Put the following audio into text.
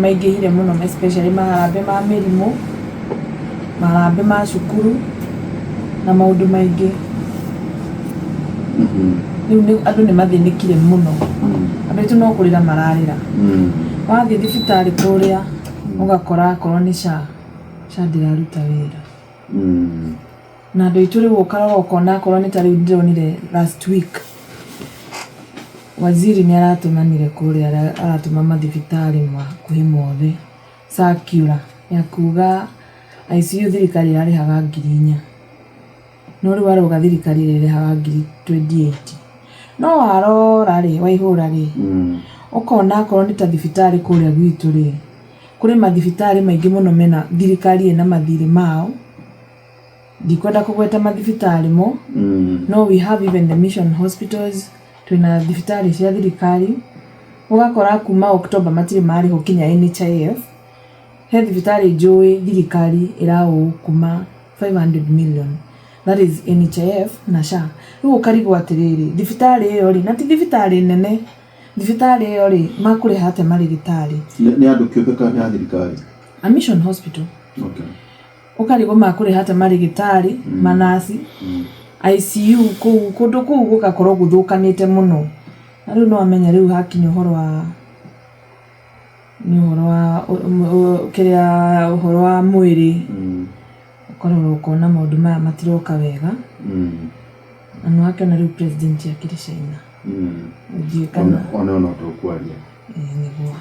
maingĩhire mũno especially maharambĩ ma mĩrimũ, maharambĩ ma cukuru na maũndũ maingĩ. Rĩu andũ nĩ mathĩnĩkire mũno, andũ aitũ no kũrĩra mararĩra. Wathiĩ thibitarĩ kũrĩa ũgakora akorwo nĩ SHA, SHA ndĩraruta wĩra. Na andũ aitũ rĩu ũkarora ũkona akorwo nĩ ta rĩu ndĩronire last week, waziri nĩ aratũmanire kũrĩa aratũma mathibitarĩ hakuhĩ mothe circular ya kuga ICU thirikari ĩrarĩhaga 4,000. No rĩu arauga thirikari ĩrĩrĩhaga 28,000. No warora rĩ, waihũra rĩ, ũkona akorwo nĩ ta thibitarĩ kũrĩa gwitũ rĩ, kũrĩ mathibitarĩ maingĩ mũno mena thirikari ĩna mathirĩ mao. Ndikwenda kũgweta mathibitarĩ mo, no we have even the mission hospitals, twĩna thibitarĩ cia thirikari. Ũgakora kuma October matirĩ marĩhwo kinya NHIF. He thibitarĩ njũĩ thirikari ĩraowe kuma 500 million, that is NHIF na SHA. Rĩu ũkarigwo atĩrĩrĩ, thibitarĩ ĩyo rĩ, na ti thibitarĩ nene, thibitarĩ ĩyo rĩ, makũrĩha atĩa marĩgĩtarĩ? Nĩ andũ kĩũmbe kana nĩ a thirikari? A mission hospital. Ũkarigwo makũrĩha atĩa marĩgĩtarĩ, manaci, ICU kũu, kũndũ kũu gũgakorwo gũthũkanĩte mũno. Na rĩu nĩ wamenya rĩu hakinya ũhoro wa nĩ ũhoro wa kĩrĩa ũhoro wa mwĩrĩ, ũkarora ũkona maũndũ maya matiroka wega. Na nĩ wakĩona rĩu president akĩrĩ China. Ndiũĩ kana Ona no tũkwaria. Ĩĩ nĩguo.